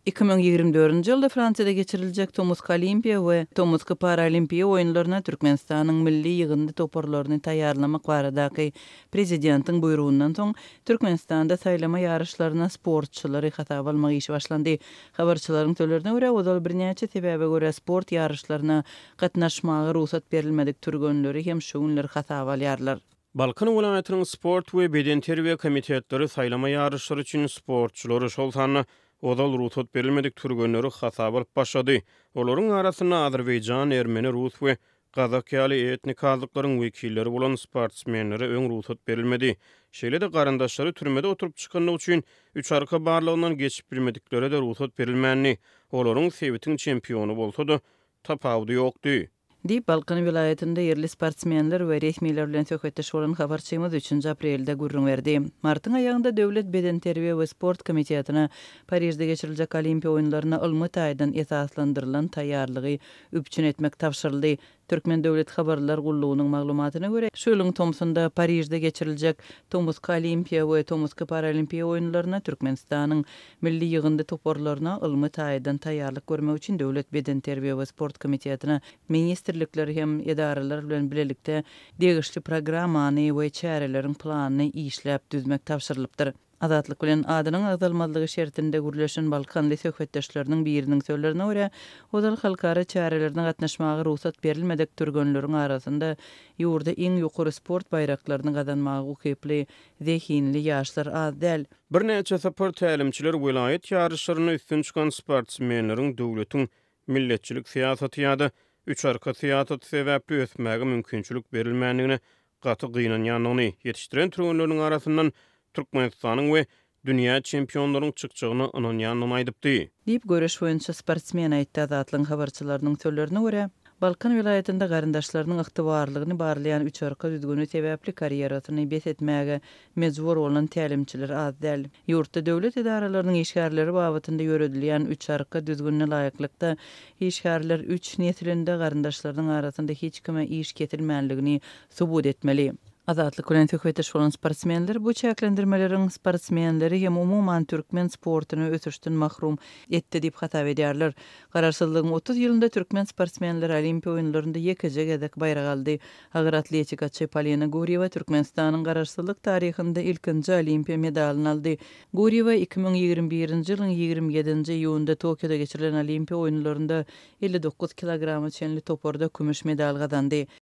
2024-nji ýylda Fransiýada geçiriljek tomusky Olimpiýa we tomusky Paralimpiýa oýunlaryna Türkmenistanyň milli ýygyndy toparlaryny taýýarlamak baradaky Prezidentiň buýrugyndan soň, Türkmenistanda saýlama ýaryşlaryna sportçylary hasaba almak işi başlandy. Habarçylaryň sözlerine görä, ozal birnäçe sebäbe görä sport ýaryşlaryna gatnaşmaga rugsat berilmedik türgenleri hem şu günler hasaba alýarlar. Balkan welaýatynyň sport we bedenterbiýe komitetleri saýlama ýaryşlary üçin sportçylary, şol sanda ozal rugsat berilmedik türgenleri hasaba alyp başlady. Olaryň arasynda azerbaýjan, ermeni, rus we gazak ýaly etnik azlyklaryň wekilleri bolan sportsmenlere öň rugsat berilmedi. Şeýle-de garyndaşlary türmede oturyp çykandygy üçin üç arka barlagyndan geçip bilmediklere-de rugsat berilmändi. Olaryň sebitiň çempiony bolsa-da, tapawudy ýokdy. Diýip, Balkan welaýatynda ýerli sportsmenler we resmiler bilen söhbetdeş bolan habarçymyz üçünji aprelde gürrüň berdi. Martyň aýagynda Döwlet bedenterbiýe we sport komitetine Parižde geçiriljek Olimpiýa oýunlaryna ylmy taýdan esaslandyrylan taýýarlygy üpjün etmek tabşyryldy. Türkmen döwlet habarlar gullugynyň maglumatyna görä, şu ýylyň tomsunda Parižde geçiriljek Tomusky Olimpiýa we Tomusky Paralimpiýa oýunlaryna Türkmenistanyň milli ýygyndy toparlaryna ylmy taýdan taýýarlyk görmek üçin Döwlet bedenterbiýe we sport komitetine ministrlikler hem edaralar bilen bilelikde degişli programmany we çäreleriň planyny işläp düzmek tabşyrylypdyr. Azatlyk bilen adynyň agzalmazlygy şertinde gürleşen balkanly söhbetdeşleriniň biriniň sözlerine görä, ozal halkara çärelerine gatnaşmaga rugsat berilmedik türgenleriň arasynda ýurda iň ýokary sport baýraklaryny gazanmaga ukyply, zehinli ýaşlar az däl. Birnäçe sapar tälimçiler welaýat ýaryşlarynda üstün çykan sportsmenleriň döwletiň milletçilik syýasaty ýa-da üç arka syýasaty sebäpli ösmäge mümkinçilik berilmändigine gaty gynanýandygyny, ýetişdiren türgenleriniň arasyndan Türkmenistanyň we dünýä çempionlaryň çykjagyna ynanýandygyny aýdypdy. Diýip, göreş boýunça sportsmen aýtdy. Azatlygyň habarçylarynyň sözlerine görä, Balkan welaýatynda garyndaşlarynyň ygtybarlygyny barlaýan üçarka düzgüni sebäpli karýerasyny bes etmäge mejbur bolan tälimçiler az däl. Ýurtda döwlet edaralarynyň işgärleri babatynda ýöredilýän üçarka düzgünine laýyklykda, işgärler üç neslinde garyndaşlarynyň arasynda hiç kime iş kesilmänligini subut etmeli. Azatlyk bilen söhbetdeş bolan sportsmenler bu çäklendirmeleriň sportsmenleri hem umuman türkmen sportuny ösüşden mahrum etdi diýip hasap edýärler. Garaşsyzlygyň 30 ýylynda türkmen sportsmenleri Olimpiýa oýunlarynda ýekeje gezek baýrak aldy. Agyr atletikaçy Polina Gurýewa Türkmenistanyň Garaşsyzlyk taryhynda ilkinji Olimpiýa medalyny aldy. Gurýewa 2021-nji ýylyň 27-nji iýunynda Tokioda geçirilen Olimpiýa oýunlarynda 59 kilograma çenli toparda kümüş medal gazandy.